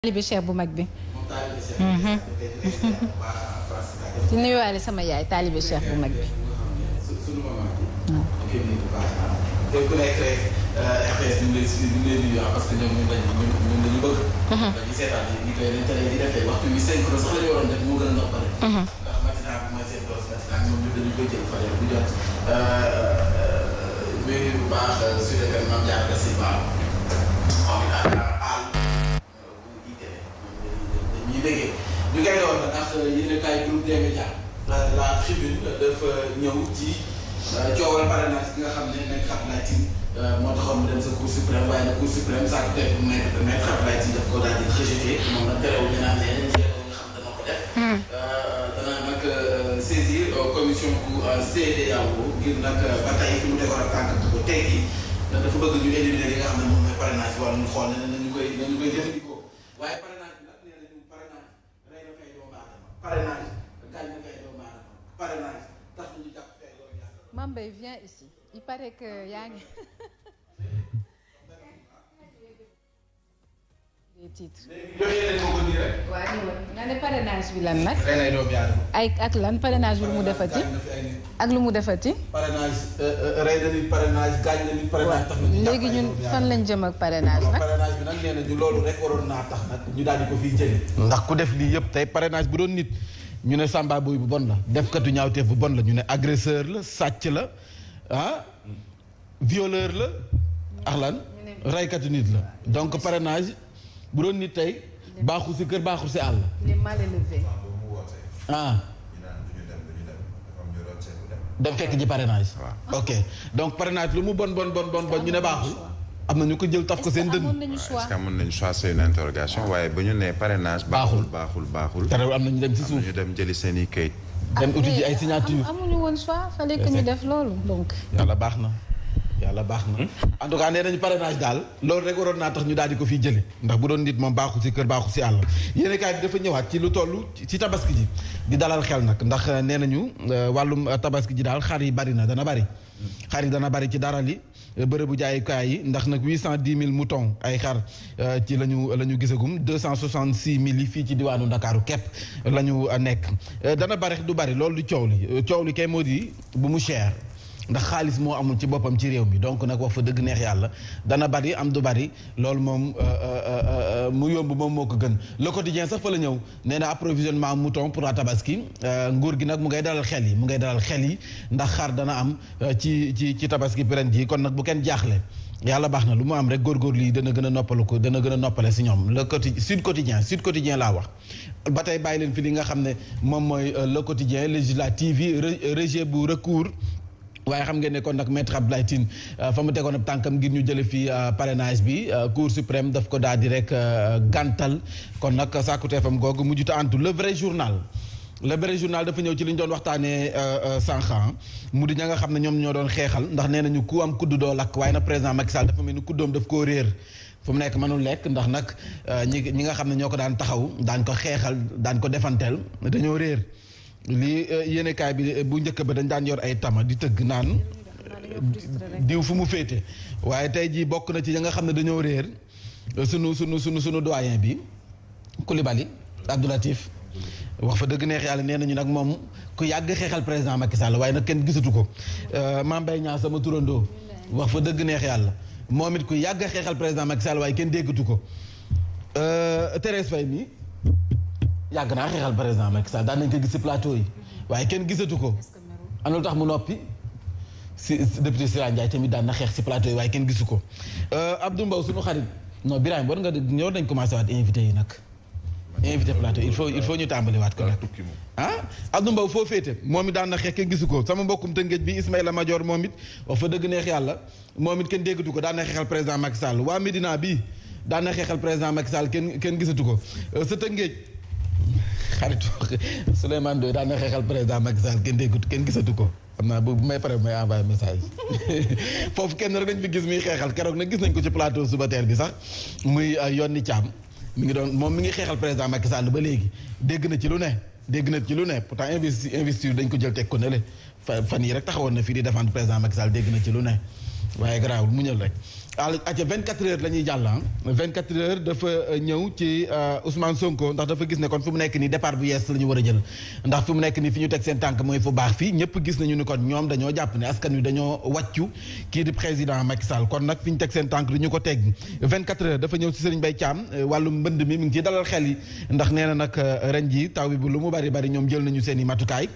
taalibe Cheikh bu mag bi. di nuyuwaale sama yaay taalibe Cheikh bu mag bi. donc ku nekk rek RTS ñu ngi leen di nuyu parce que ñoom ñun dañu bëgg. dañuy seetaan di koy dañ télé di defee waxtu bi 5 heures sax la ñu waroon def moo gën a noppale. ndax matinal bi mooy seen dose matinal ñoom ñu dañu koy jël fajar bu jot. nuyu bu baax Sud FM Mame Diarra Sy Ba moom it ak Aal bu ITV dañuy déggee ñu koy doon ndax yéen a kaay groupe des médias la tribune dafa ñëw ci. coowal parrainage bi nga xam ne Maître Abdoulaye Tine moo taxoon mu dem sa cour suprême waaye nag cour suprême saa ko teg Maître Abdoulaye Tine daf ko daal di rejeté moom nag terewul ñu naan ne dañu nga xam dana ko def. dana nag saisir commission bu CEDEAO ngir nag ba tey fi mu tegoon ak tànk ko teggi dafa bëgg ñu éliminer li nga xam ne moom mooy parrainage wala ñu xool ne nañu koy jëfandikoo waaye parrainage bi nag nee nañu parrainage rey na fay doomu aadama parrainage gaañ na fay doomu aadama parrainage tax ñu jàpp. Mambay viens ici il paraît que yaa ngi des titres. waaw nga ne parrainage bi lan nag. ay ak lan parrainage bi lu mu defati. ak lu mu defati. parrainage rey na nit parrainage gaañ na nit parrainage tax na ñu léegi ñun fan lañ jëm ak parrainage nag. parrainage bi nag nee na ñu loolu rek waroon naa tax nag ñu daal di ko fiy jëlee. ndax ku def lii yëpp tey parrainage bu doon nit. ñu ne Samba Boy bu bon la defkatu ñaawteef bu bon la ñu ne agresseur la sàcc la violeur la ak lan raykatu nit la donc parrainage bu doon nit tey baaxul si kër baaxul si àll. il est mal élevé. dem fekk ji parrainage. ok donc parrainage lu mu bon ñu ne baaxul. am na ñu ko jël taf ko seen dënn. est-ce que amoon nañu choix c'est une interrogation waaye ba ñu nee parrainage. baaxul. te am na ñu dem si suuf ñu dem jëli seen i kayit. dem uti ji ay signature. amuñu woon choix fallait que ñu def loolu donc. yàlla baax na. en tout cas nee nañu parrainage daal loolu rek waroon naa tax ñu daal di ko fiy jële ndax bu doon nit moom baaxul si kër baaxul si àll yéen kaay bi dafa ñëwaat ci lu toll ci tabaski ji di dalal xel nag ndax nee nañu wàllum tabaski ji daal xar yi bari na dana bari. xar yi dana bari ci dara li bërëbu jaayukaay yi ndax nag 810 000 moutons ay xar ci la ñu gisagum 266 000 yi fii ci diwaanu Ndakaaru képp la ñu nekk dana bari du bari loolu du coow li kay moo di bu mu cher ndax xaalis moo amul ci boppam ci réew mi donc nag wax fa dëgg neex yàlla dana bari am du bari loolu moom mu yomb moom moo ko gën le quotidien sax fa la ñëw nee na approvisionnement mouton pour la tabaski nguur gi nag mu ngay dalal xel yi ndax xar dana am ci tabaski ren ji kon nag bu kenn jaaxle yàlla baax na lu mu am rek góorgóorlu yi dana gën a noppalu ko dana gën a noppale si ñoom Sud Quotidien laa wax ba tey bàyyi leen fi li nga xam ne moom mooy le quotidien législative yi rejet bu recours waaye xam ngeen ne kon nag Maître Abdoulaye Tine fa mu tegoon ab tànkam ngir ñu jële fi parrainage bi Cour suprême daf ko daal di rek gàntal kon nag sàkkuteefam googu mujjuta antu le vrai journal dafa ñëw ci li ñu doon waxtaanee sànq mu di ña nga xam ne ñoom ñoo doon xeexal ndax nee nañu ku am kudd doo lakk waaye nag président Macky Sall dafa mel ni kuddoom daf koo réer fu mu nekk mënul lekk ndax nag ñi nga xam ne ñoo ko daan taxaw daan ko xeexal daan ko defanteel dañoo réer lii yéenekaay bi bu njëkk ba dañ daan yor ay tama di tëgg naan diw fu mu féete waaye tey jii bokk na ci ña nga xam ne dañoo réer sunu doyen bi Coulibaly Abdou Latif wax fa dëgg neex yàlla nee nañu nag moom ku yàgg xeexal président Macky Sall waaye nag kenn gisatu ko Mame Mbaye Niang sama turandoo wax fa dëgg neex yàlla moom it ku yàgg xeexal président Macky Sall waaye kenn déggatu ko Thérèse Faye mi yàgg naa xeexal président Macky Sall daan nañ ko gis ci plateau yi waaye kenn gisatu ko am na lu tax mu noppi si député Sira Ndiaye tamit daan na xeex ci plateau yi waaye kenn gisu ko Abdou Mbow suñu xarit non Birahim war nga ñëw dañ commencé waat invité yi nag invité plateau il faut ñu tàmbali waat ko nag Abdou Mbow foo féete moom it daan na xeex kenn gisu ko sama mbokkum Tëngéej bi Ismaïla Madior moom it wax fa dëgg neex yàlla moom it kenn déggatu ko daan na xeexal président Macky Sall waa Médina bi daan na xeexal président Macky Sall kenn gisatu ko sa Tëngéej xaritu Souleymane Ndoye daan na xeexal président Macky Sall kenn gisatu ko xam naa bu may pare may envoyé message foofu kenn rek nañ fi gis muy xeexal keroog nag gis nañ ko ci plateau suba teel bi sax muy Yoni Thiam mi ngi xeexal président Macky Sall ba léegi dégg na ci lu ne pourtant investiture dañ ko jël teg ko ne le fan yi rek taxawoon na fii di défendre président Macky Sall dégg na ci lu ne waaye garaawul muñal rek. aca 24 heures la ñuy jàll 24 heures dafa ñëw ci Ousmane Sonko ndax dafa gis ne kon fu mu nekk nii départ bu yees la ñu war a jël ndax fu mu nekk nii fi ñu teg seen tànk mooy fu baax fii ñëpp gis nañu ni kon ñoom dañoo jàpp ne askan wi dañoo wàccu kii di président Macky Sall kon nag fi ñu teg seen tànk du ñu ko teg 24 heures dafa ñëw ci Serigne Mbaye Thiam wàllu mbënd mi ngi ciy dalal xel yi ndax nee na nag ren ji taw bi bu lu mu bari bari ñoom jël nañu seen i matukaay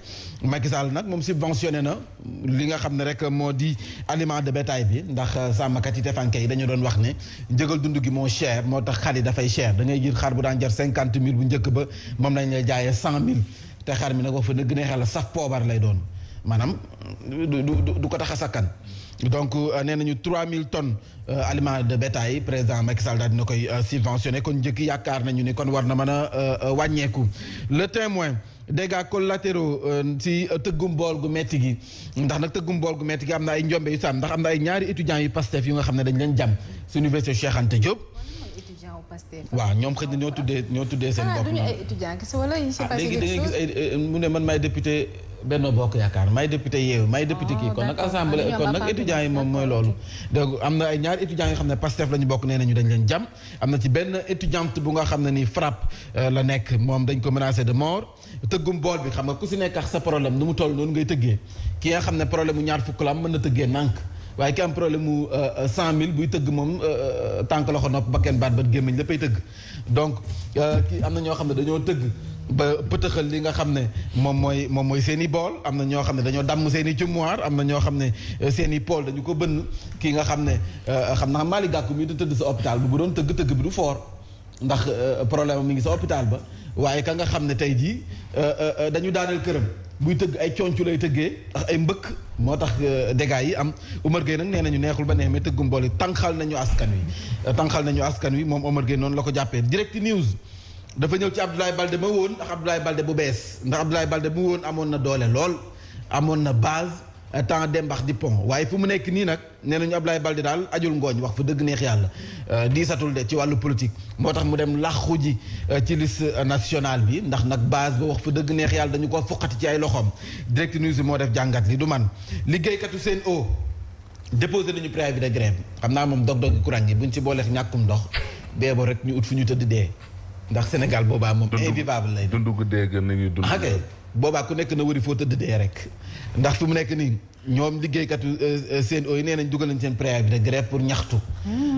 Macky Sall nag moom subventionné na li nga xam ne rek moo di aliment de bétail bi ndax sàmmkat yi tefanke yi dañu doon wax ne njëgal dund gi moo cher moo tax xar yi dafay cher da ngay jël xar bu daan jar 50 000 bu njëkk ba moom lañ lay jaayee 100 000 te xar mi nag wax fa dëgg ne xel saf poobar lay doon maanaam du ko tax a sakkan donc nee nañu 3000 tonnes aliment de bétail président Macky Sall daal dina koy subventionné kon njëkk yaakaar nañu ni kon war na mën a wàññeeku le témoin dégâts collatéraux ci tëggum bool gu metti gi ndax nag tëggum bool gu metti gi am na ay njombe yu sam ndax am na ay ñaari étudiants yu Pastef yu nga xam ne dañ leen jam ci université Cheikh Anta Diop. waaw ñoom xëy na ñoo tuddee seen bopp. duñu ay étudiants kese wala yi c'est passé léegi da ngay gis ay mu ne man maay député Benno Bokk Yaakaar maay député Yewwi maay député kii kon nag assemblée kon nag étudiants yi moom mooy loolu donc am na ay ñaari étudiants yoo xam ne Pastef la ñu bokk nee nañu dañ leen jam am na ci benn étudiante bu nga xam ne ni frappe la nekk moom dañ ko menacé de mort tëggum bool bi xam nga ku si nekk ak sa problème nu mu toll noonu ngay tëggee ki nga xam ne problème mu ñaar fukk la am mën na tëggee nànk waaye ki am problème mu 100 000 buy tëgg moom tànk loxo nopp bakken baat bat gémmiñ léppay tëgg donc kii am na ñoo xam ne dañoo tëgg ba pëtëxal li nga xam ne moom mooy seen i bool am na ñoo xam ne dañoo damm seen i cumuwaar am na ñoo xam ne seen i pool dañu ko bënn kii nga xam ne xam naa Malick Gakou mi du tëdd sa hôpital bu doon tëgg bi du fort ndax problème mi ngi sa hôpital ba waaye ka nga xam ne tey jii dañu daaneel këram buy tëgg ay concu lay tëggee ndax ay mbëkk moo tax dégâts yi am Omar Gueye nag nee nañu neexul ba neex mais tëggum bool yi tànqal nañu askan wi moom Omar Gueye noonu la ko jàppee Direct News dafa ñëw ci Abdoulaye Balde ma woon ndax Abdoulaye Balde bu bees ndax Abdoulaye Balde mu woon amoon na doole lool amoon na base temps dembax di pont waaye fu mu nekk nii nag nee nañu Abdoulaye Balde daal ajul ngooñ wax fa dëgg neex yàlla diisatul de ci wàllu politique moo tax mu dem làqu ji ci liste nationale bi ndax nag base ba wax fa dëgg neex yàlla dañu ko foqati ci ay loxoom Direct News moo def jàngat li du man liggéeykatu Sen'Eau déposé nañu préavis de grève xam naa moom dog-dogi courant yi buñ ci booleex ñàkkum ndox beebo rek ñu ut fu ñu tëdd dee ndax Sénégal boobaa moom invivable lay dund gu dee gën nañuy dund boobaa ku nekk na wëri foo tëdd dee rek ndax fi mu nekk nii ñoom liggéeykatu Sen'Eau yi nee nañ dugal nañ seen préavis de grève pour ñaxtu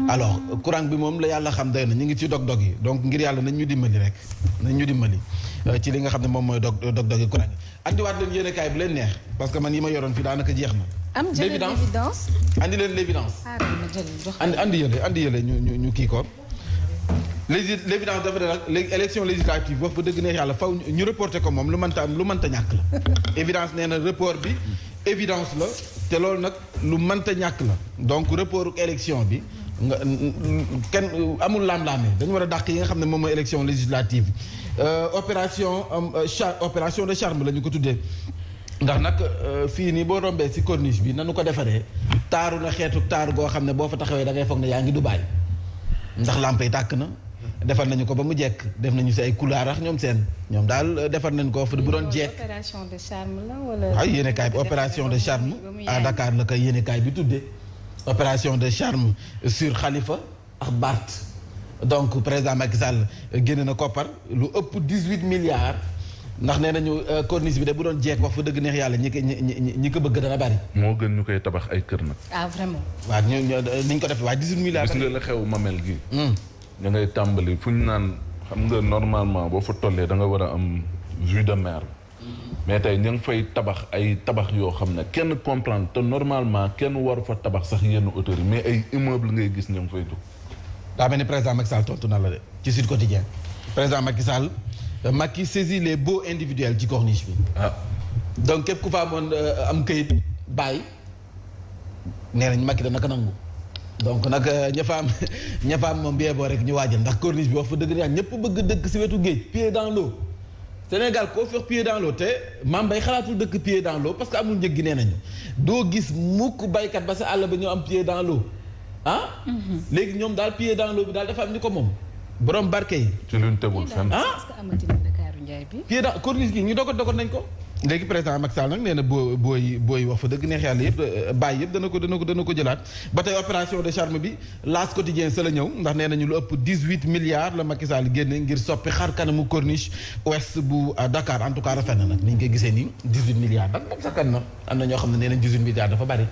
alors courant bi moom la yàlla xam doy na ñu ngi ci dog-dog yi donc ngir yàlla nañ ñu dimbali rek nañ ñu dimbali ci li nga xam ne moom mooy dog-dog yi courant yi andiwaat leen yéen kaay bu leen neex parce que man yi ma yoroon fii daanaka jeex na am jëlee l'évidence andi leen l'évidence andi yële ñu kii ko l'évidence dafa ne nag léegi élection législative wax ba dëgg neex yàlla faw ñu reporté ko moom lu mënta ñàkk la évidence nee na report bi évidence la te loolu nag lu mënta ñàkk la donc report élection bi nga kenn amul laam-laamee dañu war a dàq yi nga xam ne moom mooy élection législative opération de charme la ñu ko tuddee ndax nag fii nii boo rombee ci corniche bi nanu ko defaree taaru na xeetu taaru goo xam ne boo fa taxawee da ngay foog ne yaa ngi Dubaay ndax lampe yi tàkk na defar nañu ko ba mu jekk def nañu si ay couleur ak ñoom daal defar nañ ko fa bu doon jekk. opération de charme la wala. waaw yéenekaay bi opération de charme à Dakar la koy yéenekaay bi tuddee opération de charme sur Khalifa ak Barth donc président Macky Sall génne na koppar lu ëpp 18 milliards ndax nee nañu corniche bi de bu doon jekk wax fa dëgg neex yàlla ñi ko bëgg dana bari. moo gën ñu koy tabax ay kër nag. ah vraiment. waaw niñ ko defee waaye 18 milliards. gis nga la xew Mamel gi. da ngay tàmbali fu ñu naan xam nga normalement boo fa tollee da nga war a am vue de mer. mais tey ñu ngi fay tabax ay tabax yoo xam ne kenn comprendre te normalement kenn war fa tabax sax yenn hauteur yi mais ay immeuble ngay gis ñu ngi fay dugg. daa mel ni président Macky Sall tontu na la de ci Sud Quotidien président Macky Sall. Macky saisit les baux individuels ci corniche bi. donc képp ku fa amoon am këyit bàyyi nee nañ Macky dana ko nangu. donc nag ña fa am moom bee boo rek ñu waajal ndax corniche bi wax fa dëgg neex ñëpp bëgg dëkk si wetu géej pied dans l'eau Sénégal koo fex pied dans l'eau te Mame Mbaye xalaatul dëkk pied dans l'eau parce que amul njëg gi nee nañu doo gis mukk baykat ba sa àll ba ñoo am pied dans l'eau léegi ñoom daal pied dans l'eau bi daal dafa am ñu ko moom. borom barke yi. ci luñ tegul fenn. est-ce que amati na Dakar Ndiaye bi. pied dans corniche gi ñu dogot nañ ko léegi président Macky Sall nag nee na booy wax fa dëgg neex yàlla yëpp bàyyi yëpp dana ko jëlaat ba tey opération de charme bi L'As quotidien sa la ñëw ndax nee nañu lu ëpp 18 milliards la Macky Sall génne ngir soppi xar kanamu corniche ouest bu Dakar en tout cas rafet na nag ni ñu koy gisee nii 18 milliards nag moom sakkan na am na ñoo xam ne nee nañ 18 milliards dafa bari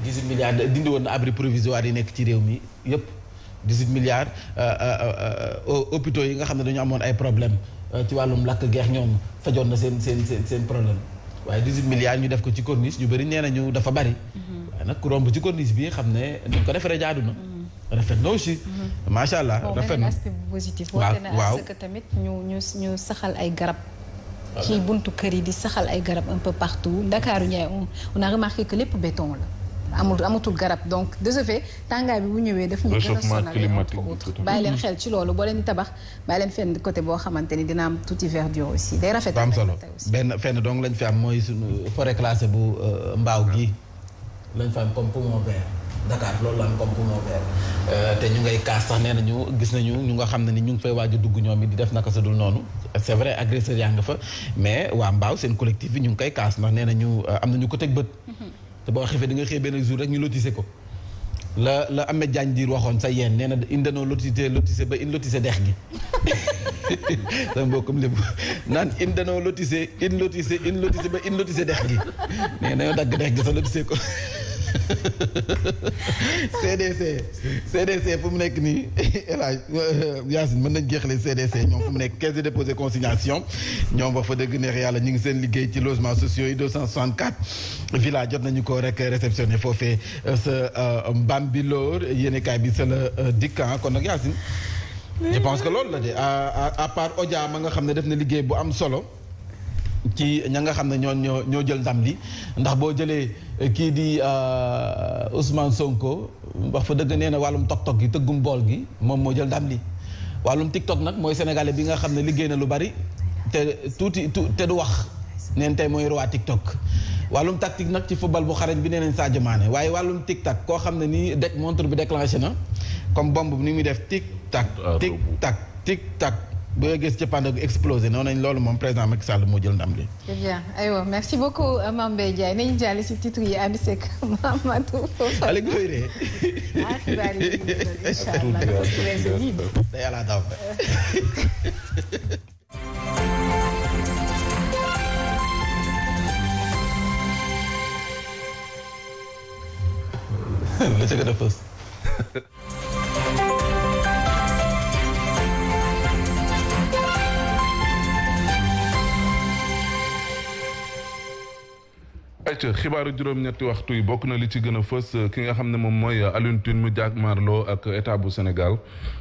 18 milliards dindi woon na abri provisoire yi nekk ci réew mi yëpp 18 milliards hôpitaux yi nga xam ne dañu amoon ay problème ci wàllum lakk geex ñoom fajoon na seen problème waaye 18 milliards ñu def ko ci corniche ñu bëri nee nañu dafa bari. waaye nag ku romb ci corniche bi xam ne dañ ko defaree jaadu na. rafet na aussi. macha allah rafet na aspect positif. waaw waaw parce que tamit ñu saxal ay garab. ci buntu kër yi di saxal ay garab un peu partout Dakar Ndiaye on a remarqué que lépp béton la. amatul garab donc de ce fait tàngaay bi bu ñëwee daf ñu gën a sonal entre autres bàyyi leen xel ci loolu boo leen di tabax bàyyi leen fenn côté boo xamante ni dina am tuuti verdure aussi day rafet am solo benn fenn donc lañ fi am mooy suñu forêt classée bu mbaaw gi lañ fa am comme poumon vert Dakar loolu la am comme poumon vert te ñu ngay kaas sax nee nañu gis nañu ñu nga xam ne ni ñu ngi fay waaj a dugg ñoom it di def naka sa dul noonu c'est vrai agresseur yaa nga fa mais waa mbaaw seen collectif bi ñu ngi koy kaas ndax nee nañu am nañu ko teg bët te boo xefee di nga xëy benn jour rek ñu lotissé ko la Ahmed Diagne Diir waxoon sa yéen nee na indanoo lotissé ba in lotissé dex gi sama mbokkum lépp naan indanoo lotissé ba in lotissé dex gi nee nañoo dagg dex gi sa lotissé ko CDC fu mu nekk nii El Hadj Yacine mën nañ jeexale CDC ñoom fu mu nekk caisse de dépôt et consignation ñoom wax fa dëgg neex yàlla ñu ngi seen liggéey ci logements sociaux yi 264 villa jot nañu ko rek réceptionné foofee sa Bambilor yéenekaay bi sa la dikkan kon nag Yacine je pense que loolu la de à part Odia ma nga xam ne def na liggéey bu am solo ci ña nga xam ne ñoo jël ndam li ndax boo jëlee kii di Ousmane Sonko wax fa dëgg nee na wàllum tok-tok gi tëggum bool gi moom moo jël ndam li wàllum TikTok nag mooy sénégalais bi nga xam ne liggéey na lu bari te du wax neen tey mooy roi TikTok wàllum tactique nag ci football bu xarañ bi nee nañ Sadio Mané waaye wàllum tic-tac koo xam ne nii montre bi déclenché na comme bombe bi ni muy def tic-tac tic-tac boo gis ci pande explosé noonu nañ loolu moom président Macky Sall moo jël ndam li. très bien aywa merci beaucoup Mame Mbaye Ndiaye nañu jàll si titre yi ànd seeg Mamadou. Aliou Ngoye de. xibaar yi incha allah day ala daw. Let's take it first. ayca xibaaru juróom-ñetti waxtu yi bokk na li ci gën a fës ki nga xam ne moom mooy Alioune Tine mu jàkkaarloo ak état bu Sénégal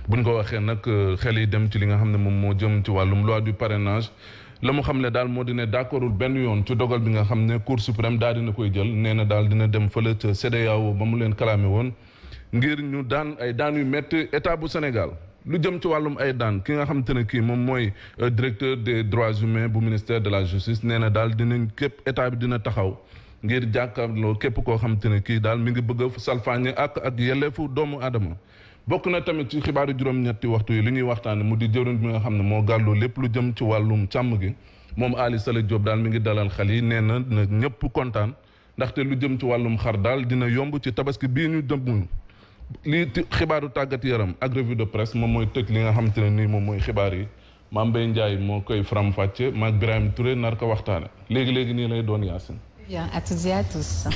buñ ko waxee nag xel yi dem ci li nga xam ne moom moo jëm ci wàllum loi du parrainage la mu xam ne daal moo di ne d'accordul benn yoon ci dogal bi nga xam ne Cour suprême daal dina koy jël nee na daal dina dem fële ca CEDEAO ba mu leen kalaame woon ngir ñu daan ay daan yu métti état bu Sénégal. lu jëm ci wàllum ay daan ki nga xamante ne kii moom mooy directeur des droits humains bu ministère de la justice nee na daal dinañ képp état bi dina taxaw ngir jàkkaarloo képp koo xamante ne kii daal mi ngi bëgg a salfaañe ak yelleefu doomu aadama. bokk na tamit ci xibaaru juróom-ñetti waxtu yi li ñuy waxtaane mu di jëwriñ bi nga xam ne moo gàlloo lépp lu jëm ci wàllum càmm gi moom Ali Sala Diop daal mi ngi dalal xel yi nee na ñëpp kontaan ndaxte lu jëm ci wàllum xar daal dina yomb ci tabaski bii ñu jëm. lii xibaaru tàggat yaram ak revue de presse moom mooy tëj li nga xamante ne nii moom mooy xibaar yi Mame Mbaye Ndiaye moo koy faram-fàcce maag Birahim Touré nar ko waxtaane léegi nii lay doon Yacine. Bien, à toutes et à tous.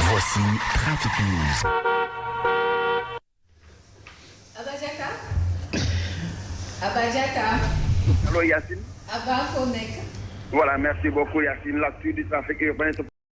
Voici Trafic News. Abba Diatta. Allô Yacine. Abba foo nekk. Voilà, merci beaucoup Yacine. L'actu du trafic urbain.